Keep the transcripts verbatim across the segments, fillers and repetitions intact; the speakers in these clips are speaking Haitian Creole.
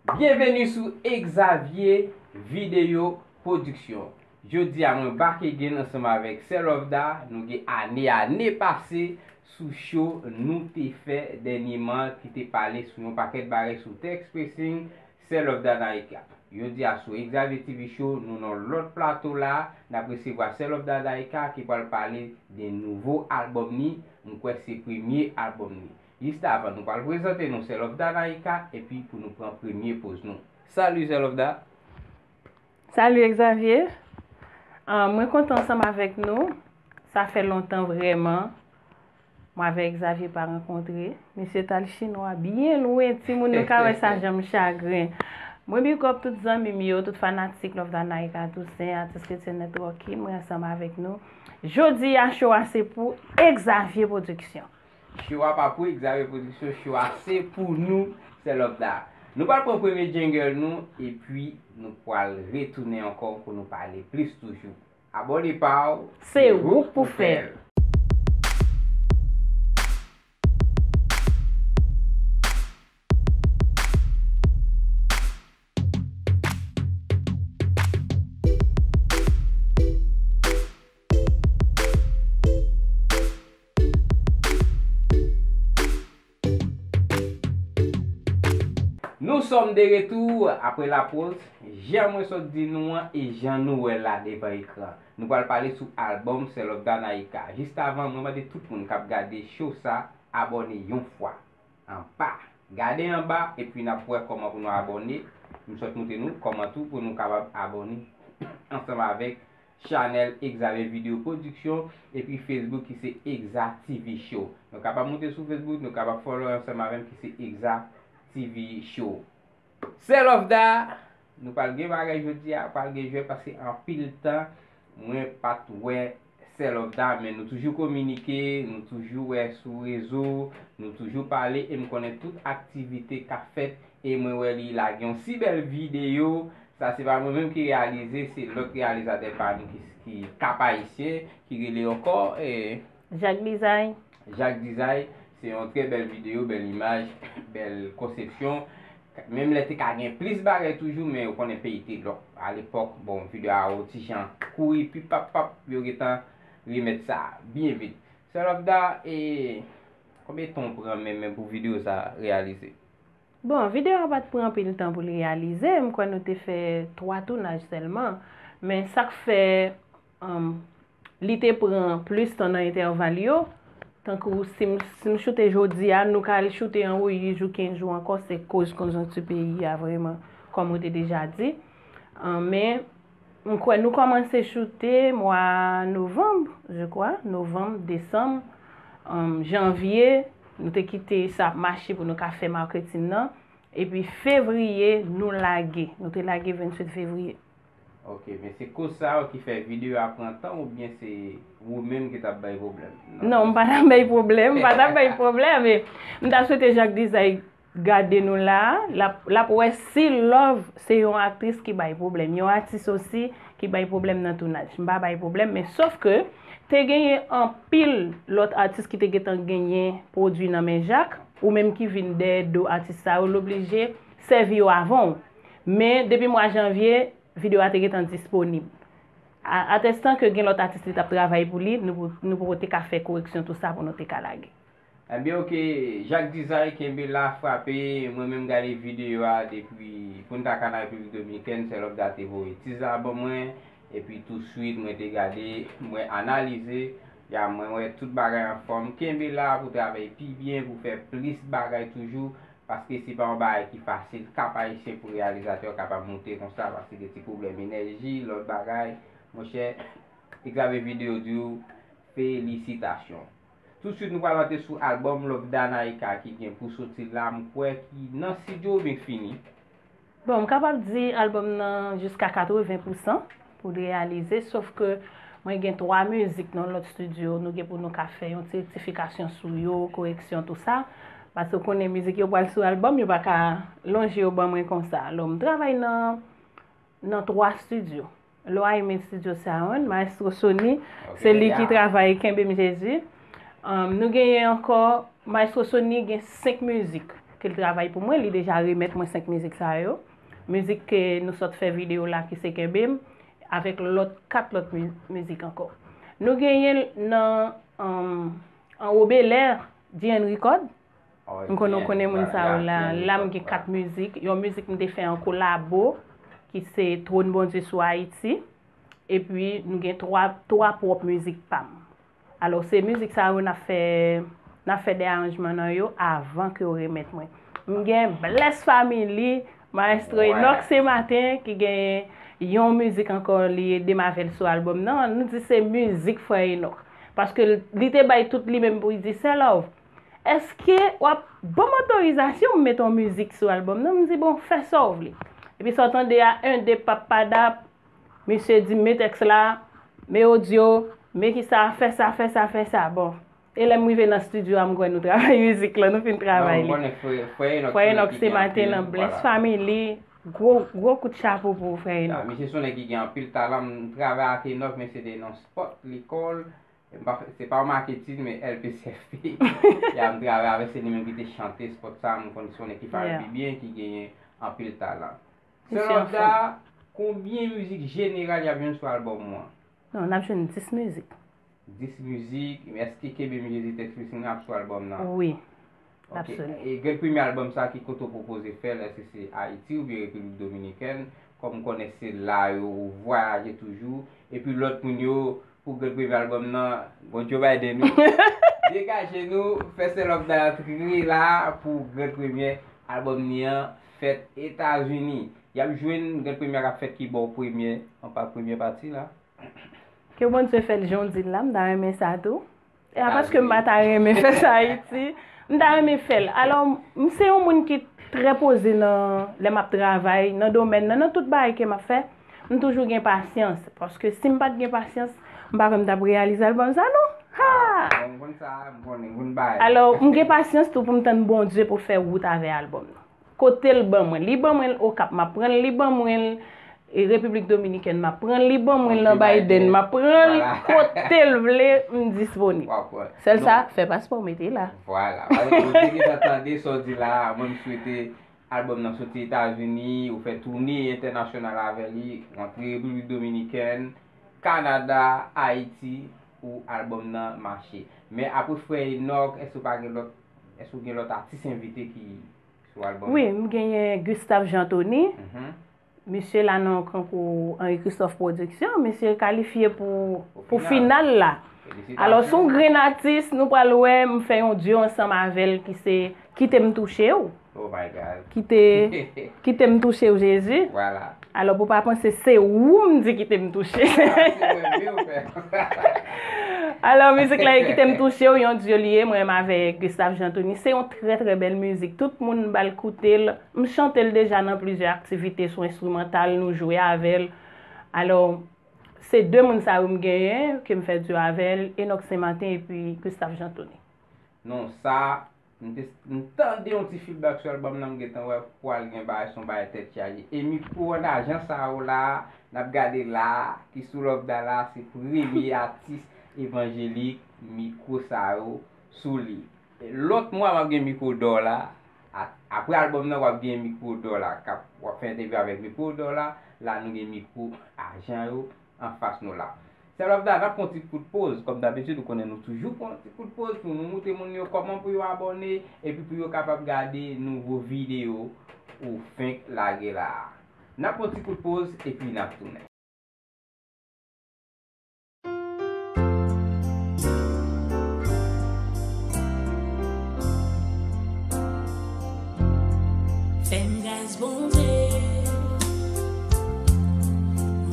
Byenveni sou Exavier Video Production. Jodi a mwen back again ansanm avèk Sè Lovda. Nou gen ane, ane pase sou show nou te fè dènyeman ki te pale sou yon pakèt bagay sou tèks pressing Sè Lovda Naika. Jodi a sou Exavier T V Show, nou nan lòt plato la, n ap resevwa Sè Lovda Naika ki pral pale de nouvo albòm ni, m kwè se premye albòm ni. Jis avan, nou pral prezante nou Sè Lovda Naika epi pou nou pran premye poz nou. Salut Sè Lovda. Salut Exavier. Ah, mwen kontan ansanm avèk nou. Sa fè lontan vrèman. Mwen avèk Exavier pa rankontre. Misye t al chinwa byen lwen, timoun nou ka wè sa jan m chagren. Mwen big up tout zanmi m yo, tout fanatik Lovda Naika Toussaint, atis Kretyen Networking, mwen ansanm avèk nou. Jodi a, show a se pou Exavier Production. Show a pa pou Exavier Production, show a se pou nou, Sè Lovda. Nou pral pran premye jingle nou, epi nou pral retounen ankò pou nou pale plis toujou. Abòne pa w, Se ou k pou fè l. Nous sommes de retour après la pause. Jan mwen sot di nou an e jan nou wè la devan ekran, nou pral pale sou albòm Sè Lovda Naika. Jis avan, mwen mande tout moun k ap gade show sa abòne yon fwa anba. Gade anba epi n ap wè kòman pou nou abòne. M sot montre nou kòman tou pou nou kapab abòne ansanm avèk chanèl Exavier Video Production epi Facebook ki se Exa T V Show. Nou kapab monte sou Facebook, nou kapab follow ansanm avè m ki se Exa T V Show. Sè Lovda, nou pral gen bagay jodi a, pral gen jwèt paske anpil tan mwen pa t wè Sè Lovda, men nou toujou kominike, nou toujou wè sou rezo, nou toujou pale e m konnen tout aktivite k ap fèt e mwen wè li lage yon si bèl videyo. Sa se pa mwen menm ki reyalize, se lòt reyalizatè pa nou ki, ki Kap Ayisyen, ki rele ankò, eh, Jacques Dizay. Jacques Dizay, se yon trè bèl videyo, bèl imaj, bèl konsepsyon. Menm lè te ka gen plis bagay toujou, men ou konnen peyi te lòk. Alepòk, bon, videyo a yo ti jan kouri, pipapap, yo gentan remèt sa byen vit. Sè Lovda, e konbyen tan w pran menm, menm pou videyo sa reyalize? Bon, videyo a pa t pran anpil tan pou l reyalize. M kwè nou te fè twa tounaj sèlman. Men sa k fè, um, li te pran plis tan nan entèval yo, tankou si m, si m choute jodi a, nou ka al choute an wouyij ou kenz jou ankò, se koz konjonkti peyi a vrèman, kòm ou te deja di. Ah, men, m kwè nou kòmanse choute mwa novanm, je crois, novanm, desanm, um, janvye, nou te kite sa ap mache pou nou ka fè maketin nan. Epi fevriye, nou lage. Nou te lage venntuit fevriye. Ok, men se koz sa yo ki fè videyo a pran tan oubyen se ou menm ki t ap bay pwoblèm? Non, m pa t ap bay pwoblèm, m pa t ap bay pwoblèm. E m ta swete Jacques Dizay gade nou la, l ap, l ap wè si Love se yon aktris ki bay pwoblèm, yon atis osi ki bay pwoblèm nan tounaj. M pa bay pwoblèm, men sòf ke te genyen anpil lòt atis ki te gentan genyen pwodui nan men Jacques, ou menm ki vin dèyè do atis sa yo, l oblije sèvi yo avan w. Men depi mwa janvye, videyo a te gentan disponib. A, atestan ke gen lòt atis li t ap travay pou li, nou, nou poko te ka fè koreksyon tou sa pou nou te ka lage. Ebyen, ok, Jacques Dizay, kenbe la, frape. Mwen menm gade videyo a depi Punta Cana, Repiblik Dominikèn, Sè Lovda te voye tizè a ban mwen, epi touswit mwen te gade, mwen analize, ya mwen wè tout bagay anfòm. Kenbe la pou travay pi byen, pou fè plis bagay toujou, paske se pa yon bagay ki fasil. Kap Ayisyen pou reyalizatè kapab moute konsa, paske gen ti pwoblèm enèji, lòt bagay. Monchè, Exavier Video di w felisitasyon. Touswit nou pral antre sou albòm Lovda Naika ki gen pou soti la, m kwè ki nan estidyo oubyen fini. Bon, m kapab di albòm nan jiska katreven pousan pou l reyalize, sòf ke mwen gen twa mizik nan lòt estidyo, nou gen pou nou ka fè yon ti rektifikasyon sou yo, koreksyon, tou sa. Paske w konnen mizik yo pral sou albòm, yo pa ka lonje yo ban mwen konsa. Alò, m travay nan, nan twa estidyo. Lè w al men Studio Sound, Maestro Sony, se li ki travay Kenbe m Jezi. Um, nou genyen ankò, Maestro Sony gen senk mizik. ke l travay pou mwen, li deja remèt mwen senk mizik sa yo. Mizik ke nou sot fè videyo la ki se Kenbe m, avèk lòt, kat lòt mi-, mizik ankò. Nou genyen l nan, um, Anwo Belè, D N Record. M konnen w konnen moun sa yo la. La m gen kat mizik. Yon mizik m te fè an kolabo, ki se Twòn Bondye sou Ayiti. Epi nou gen twa, twa pwòp mizik pa m. Alò, se mizik sa yo n ap fè, n ap fè de aranjman nan yo avan ke yo remèt mwen. M gen Bless Family, Maestro Enock Sematen, ki gen yon mizik ankò li ede m avè l sou albòm nan. Nou di se mizik Frè Enock. Paske l, li te bay tout li menm pou li di, Sè Love, èske w ap ban m otorizasyon m mete yon mizik sou albòm nan? M di, bon, fè sa w vle. Epi sa w tande a, en, de, pap, padap, misye di, me tèks la, me odyo, me kisa, fè sa, fè sa, fè sa. Bon. E lè m rive nan estidyo a, m kwè nou travay mizik lan, nou fin travay li. Frè Enock Sematen nan Bless Family, gwo, gwo kout chapo pou Frè Enock. Misye se yon nèg ki gen anpil talan, m travay ak Enock, men se te nan spòt lekòl. M pa fè, se pa yon maketin, men L P C F P. Ya, m travay avè, se li menm ki te chante spòt sa, m konn se yon nèg ki fè R and B byen, ki genyen anpil talan. Sè Love Da, konbyen mizik jeneral y ap jwenn sou albòm ou an? Non, n ap jwenn dis mizik. Dis mizik, men èske Kenbe m Jezi tèks featuring ap sou albòm nan? Wi, l ap sou li. E Grenn premye albòm sa, ki kote w pwopoze fè l, èske se Ayiti oubyen Repiblik Dominikèn? Kòm m konnen se la yo vwayaje toujou. Epi lòt moun yo, pou Grenn premye albòm nan, bon, Joe Biden, wi. Degaje nou, fè Sè Love Da antre la pou Grenn premye albòm ni an fèt Etazini. Y ap jwenn Grenn premye k ap fèt ki bò premye, anba premye pati la. Ke Bondye fè l jan w di l la, m ta renmen sa tou. E a paske m pa ta renmen fè sa Ayiti, m ta renmen fè l. Alò, m se yon moun ki trè poze nan, lè m ap travay, nan domèn nan, nan tout bagay ke m ap fè, m toujou gen pasyans. Paske si m pa t gen pasyans, m pa kwè m t ap reyalize albòm sa non. Ha! Alò, m gen pasyans tou pou m tann Bondye pou fè wout avè albòm nan. Kote l ban mwen. Li ban mwen l Okap, m ap pran l. Li ban mwen l, e, Repiblik Dominikèn, m ap pran l. Li ban mwen l nan Biden, m ap pran l. Kote l vle, m disponib. Sèl sa, fè paspò w mete la. Vwala. Paske Bondye gentan tande sa w di la a. Mwen, m swete albòm nan soti Etazini, ou fè toune entènasyonal avè li, ou antre Repiblik Dominikèn, Kanada, Ayiti, pou albòm nan mache. Men apre Frè Enock, èske w pa gen lòt, èske w gen lòt atis envite ki sou albòm nan? Wi, m genyen Gustave Jean Thony. Misye la nan konkou Henri Christophe Production, misye kalifye pou, pou final la. Alò, se yon grenn atis, nou pral wè, m fè yon dyo ansanm avè l ki se Kite m touche w. Oh my God. Kite, kite m touche w, Jezi. Vwala. Alò, pou pa panse se ou m di kite m touche. Alò, mizik la e Kite m touche w, yon dyo li ye, mwen menm avèk Gustave Jean Thony. Se yon trè, trè bèl mizik. Tout moun ba l koute l. M chante l deja nan plizyè aktivite sou enstrimantal, nou jwe avè l. Alò, se de moun sa yo m genyen, ke m fè dyo avè l, Enock Sematen epi Gustave Jean Thony. Non, sa, m te, m tande yon ti feedback sou albòm nan, m gentan wè pral gen bagay, se yon bagay tèt chaje. E mikwo an ajan sa yo la, n ap gade la, ki sou Love Da la, se premye atis evanjelik mikwo sa yo sou li. E lòt mwa, m ap gen mikwo dò la. A-, apre albòm nan, w ap gen mikwo dò la. K ap, w ap fè entèvyou avèk mikwo dò la. La, nou gen mikwo ajan yo anfas nou la. Sè Love Da, n ap pran yon ti kout poz. Kòm dabitid, ou konnen nou toujou pran yon ti kout poz pou nou montre moun yo kòman pou yo abòne, epi pou yo kapab gade nouvo videyo ou fenk lage la a. N ap pran yon ti kout poz, epi n ap tounen. Fè m gras, Bondye.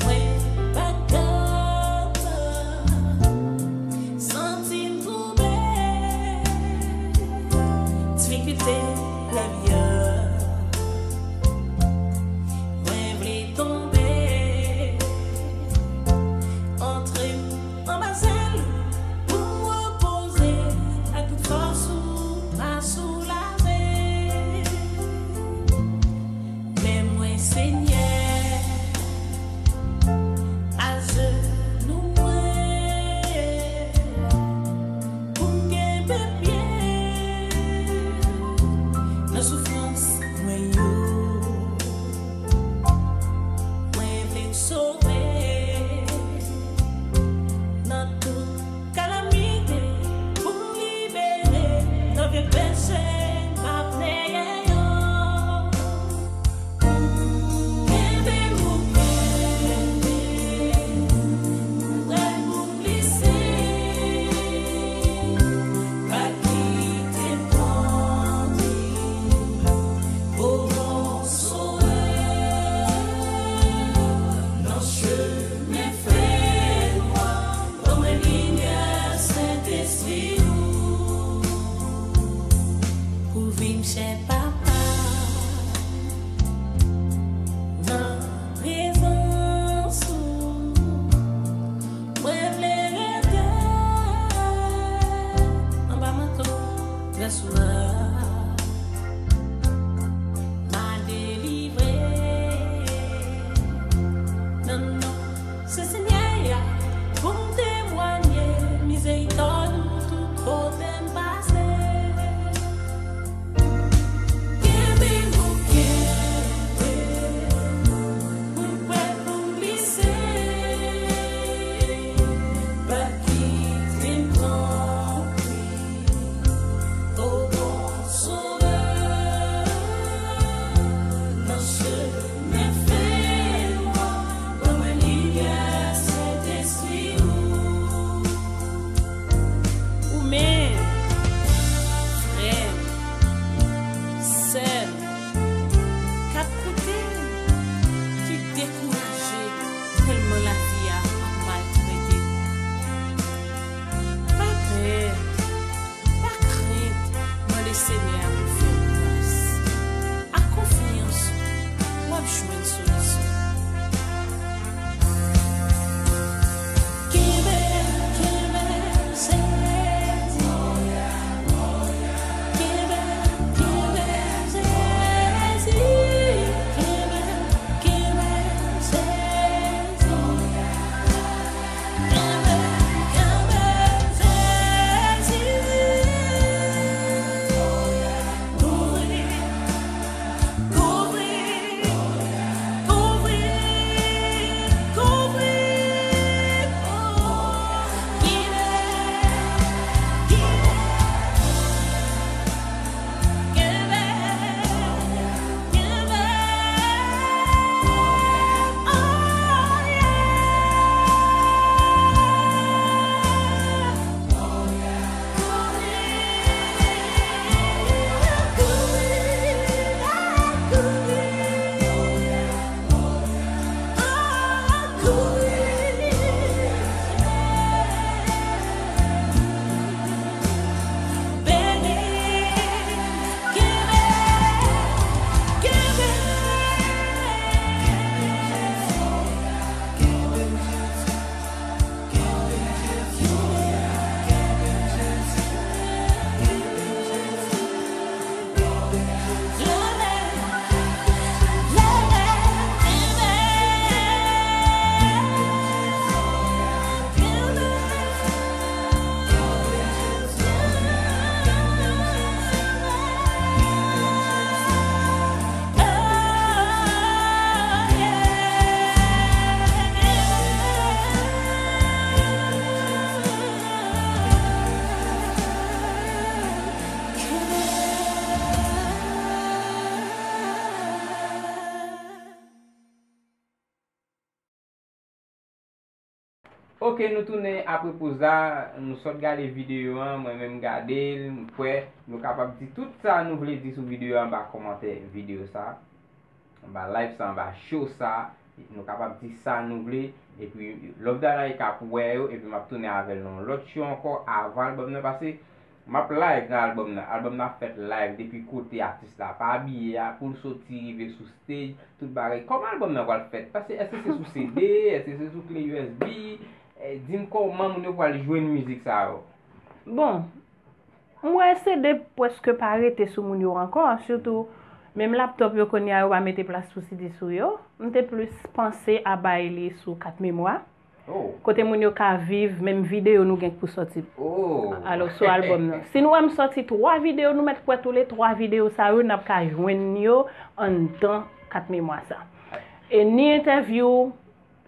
Mwen pa kapab. Santi m twouble. Difikilte lavi a. Mwen vle tonbe. Antre m anba zèl ou pou m repoze ak tout fòs ou m a soulaje. Men mwen, Senyè, ajenou mwen pou m kenbe pye nan souf Ok, nou tounen apre poz la, nou sot gade videyo an, mwen menm gade l, m kwè nou kapab di tout sa nou vle di sou videyo an anba kòmantè videyo sa, anba live sa, anba show sa, nou kapab di sa nou vle, epi Lovedana ka pou wè yo, epi m ap tounen avè l nan yon lòt show ankò avan albòm nan pase. M ap live nan albòm nan. Albòm nan ap fèt live depi kote atis la pa abiye a, pou l soti rive sou stage, tout bagay. Kòman albòm nan pral fèt? Paske èske se sou C D, èske se sou kle U S B? Eh, di m kòman moun yo pral jwenn mizik sa yo. Bon, m wè C D prèske pa rete sou moun yo ankò, sitou menm laptop yo kounye a yo pa mete plas pou C D sou yo. M te plis panse a bay li sou kat memwa. Kote moun yo ka viv menm videyo nou gen pou sòti. Alò sou albòm nan. Si nou wè m sòti twa videyo, nou mèt kwè toule twa videyo sa yo n ap ka jwenn yo anndan kat memwa sa. E ni entèvyou,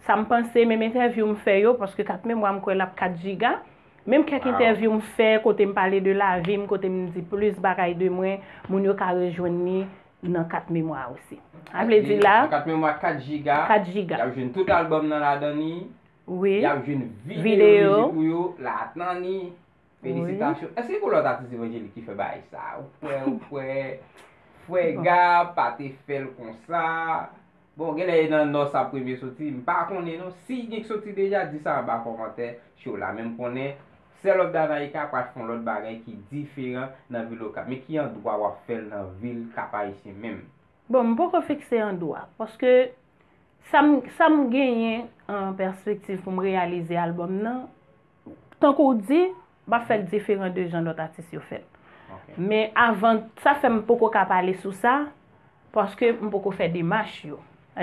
sa m panse, menm entèvyou m fè yo, paske kat memwa m kwè l ap kat jiga. Menm kèk entèvyou m fè kote m pale de lavi m, kote m di plis bagay de mwen, moun yo ka rejwenn li nan kat memwa osi. Sa vle di la, kat memwa kat jiga. Kat jiga. Y ap jwenn tout albòm nan ladan li. Wi. Y ap jwenn videyo mizik ou yo ladan li. Felisitasyon. Èske gon lòt atis evanjelik ki fè bagay sa? Ou kwè, ou kwè, frè Gab pa te fè l konsa? Bon, genlè e nan nò sa premye soti, m pa konnen non. Si gen k soti deja, di sa anba kòmantè show la. Men m konnen Sè Lovedana Ika pral fè yon lòt bagay ki diferan nan vil Okap. Men ki andwa w ap fè l nan vil Kap Ayisyen menm? Bon, m poko fikse andwa, paske sa m, sa m genyen an pèspektiv pou m reyalize albòm nan, tankou w di, m ap fè l diferan de jan lòt atis yo fè l. Men avan, sa fè m poko ka pale sou sa, paske m poko fè demach yo.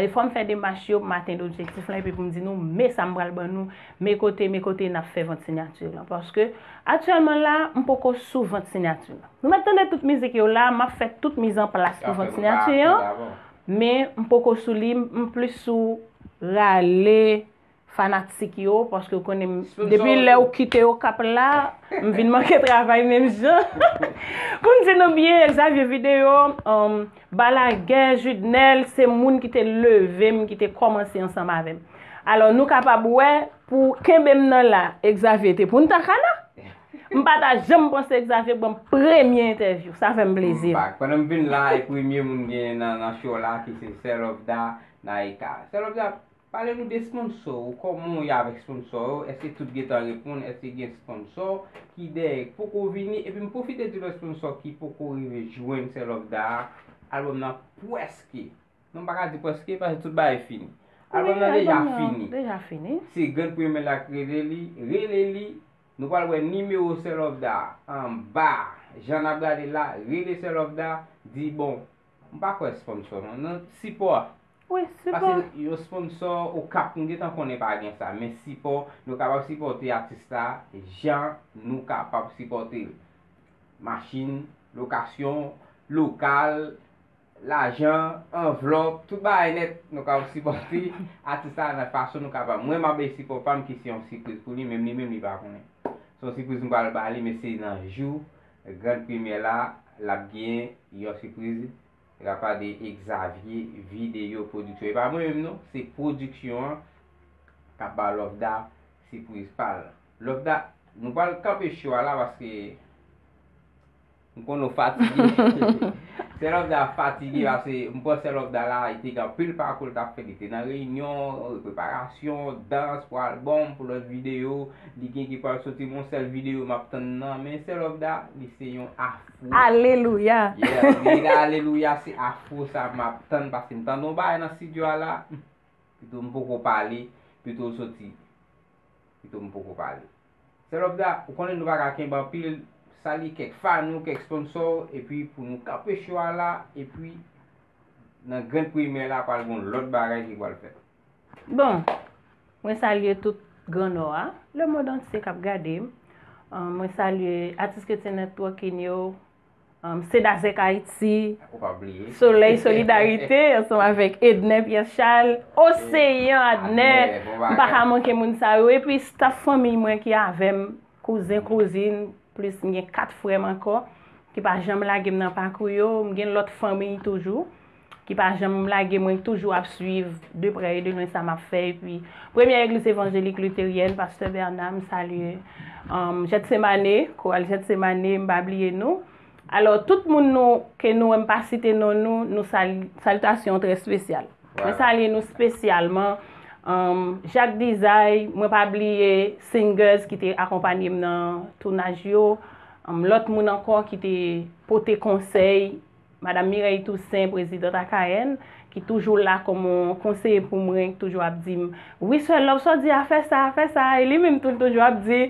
Fò m fè demach yo pou m atenn objektif lan epi pou m di nou, men sa m pral ban nou, men kote, men kote n ap fè vant siyati lan. Paske aktyèlman la, m poko sou vant siyati lan. Nou mèt tande tout mizik yo la, m ap fè tout mizanplas pou vant siyati an. Men m poko sou li, m plis sou rale fanatik yo, paske w konnen m, depi lè w kite Okap la, m vin manke travay menm jan. Pou m di nou byen, Xavier Video, um, Balagè, Judnel, se moun ki te leve m, ki te kòmanse ansanm avè m. Alò, nou kapab wè, pou kenbe m nan la, Xavier te pou n ta ka la. M pa ta janm panse Xavier ban m premye entèvyou. Sa fè m plezi. M bak. Pandan m vin la, e premye moun gen nan, nan show la ki se Sè Lovedana Ika. Sè Lovedana, pale nou de sponsò ou. Kòman w ye avèk sponsò yo? Èske tout gentan reponn? Èske gen sponsò ki dèyè k poko vini? Epi m pwofite di lòt sponsò ki poko rive jwenn Sè Lovedana. Albòm nan prèske Non, m pa ka di prèske, paske tout bagay fini. Albòm nan deja fini. Deja fini. Se Grand Premye la k rele li, rele li. Nou pral wè nimewo Sè Lovedana anba. Jan n ap gade la, rele Sè Lovedana, di bon, m pa kwè sponsò non, nan sipò. Wi, sipò. Paske yon sponsò Okap, nou gentan konnen pa gen sa, men sipò, nou kapab sipòte atis la jan nou kapab sipòte l. Machin, lokasyon, lokal, lajan, anvlòp, tout bagay nèt, nou ka sipòte atis la nan fason nou kapab. Mwen, m ap bay sipò pa m ki se yon sipriz pou li, menm li menm li pa konnen. Se yon sipriz m pral ba li, men se nan jou Grand Premye la, l ap gen yon sipriz. Rapè de Xavier Video Production. E pa mwen menm non, se pwodiksyon an k ap ba Lovedana sipriz pa l. Lovedana, nou pral kanpe show a la paske M konnen w fatige. Sè Lovedana fatige paske m pran Sè Lovedana la, li te gen anpil pakou l t ap fè. Li te nan reyinyon, preparasyon, dans pou albòm, pou lòt videyo. Li gen ki pral soti, men yon sèl videyo m ap tann nan. Men Sè Lovedana, li se yon afro. Alelouya! Yeah, li gen alelouya, se afro sa m ap tann paske m tande yon bagay nan estidyo a la. Pito m poko pale, pito l soti. Pito m poko pale. Sè Lovedana, ou konnen nou pa ka kenbe anpil, salye kèk fan ou, kèk sponsò, epi pou nou kanpe show a la, epi nan Grand Premye la pral gen lòt bagay ki pral fèt. Bon, mwen salye tout Gran Nò a, lemonn antye k ap gade m. Mwen salye atis Kretyen Networking yo, Cedazec Haïti, Solèy Solidarité, ansanm avèk Edner Pierre Charles, Oseyan Adner, m pa ka manke moun sa yo, epi staff fanmiy mwen ki avè m, kouzen, kouzin, plis m gen kat frè m ankò, ki pa janm lage m nan pakou yo, m gen lòt fanmiy toujou. ki pa janm lage mwen, ki toujou ap swiv de prè e de lwen sa m ap fè. Epi, Premyè Egliz Evanjelik Literyèn, Pastè Bèna, m salye, um, Jètsemane, koral Jètsemane, m pa bliye nou. Alò, tout moun nou, ke nou, m pa site non nou, nou sal-, salitasyon trè espesyal. Mwen salye nou espesyalman. Um, Jacques Dizay, mwen pa bliye singers ki te akonpanye m nan tounaj yo. Um, lòt moun ankò ki te pote konsèy, Madanm Mireille Toussaint, prezidant A K N, ki toujou la kòm yon konseye pou mwen, ki toujou ap di m, "Wi, Sè Love, sa w di a, fè sa, fè sa." E li menm tou, l toujou ap di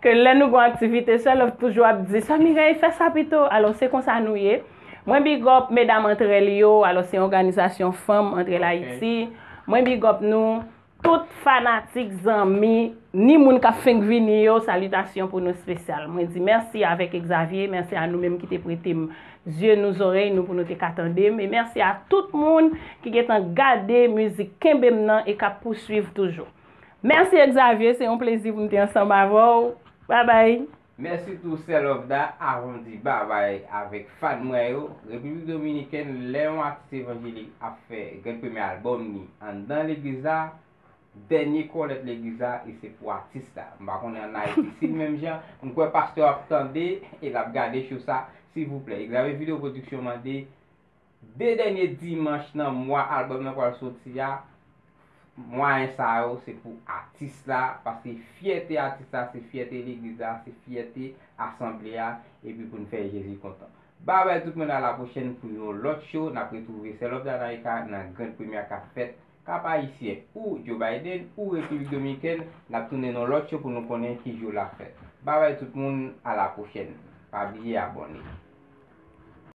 ke lè nou gen yon aktivite, Sè Love toujou ap di, "Sè Mireille, fè sa pito." Alò, se konsa nou ye. Mwen big up medam Antrèl yo, alò, se yon òganizasyon fanm Antrèl Ayiti. Mwen big up nou. Tout fanatik, zanmi, ni moun k ap fenk vini yo, salitasyon pou nou espesyal. Mwen di mèsi avèk Xavier, mèsi a nou menm ki te prete m zye nou, zòrèy nou pou nou te ka tande m, e mèsi a tout moun ki gentan gade mizik Kenbe m nan e k ap pouswiv toujou. Mèsi Xavier, se yon plezi pou m te ansanm avè w. Babay! Mèsi tou Sè Lovda. Avan m di babay avèk fan mwen yo, Repiblik Dominikèn, lè yon atis evanjelik ap fè grenn premye albòm li anndan legliz la, dènye kòlèt legliz la, e se pou atis la. M pa konnen ann Ayiti si l menm jan. M kwè pastè ap tande e l ap gade show sa. Silvouplè, Xavier Video Production mande de dènye dimanch nan mwa albòm nan pral soti a, mwayen sa yo se pou atis la, paske fyète atis la, se fyète legliz la, se fyète asanble a, epi pou n fè Jezi kontan. Babay tout moun, a la pwochèn pou yon lòt show, n ap retwouve Sè Love Danaika nan grenn premye k ap fèt Kap Ayisyen, ou Joe Biden, ou Repiblik Dominikèn, n ap tounen nan lòt show pou nou konnen ki jou l ap fèt. Babay tout moun, a la pwochèn. Pa bliye abòne.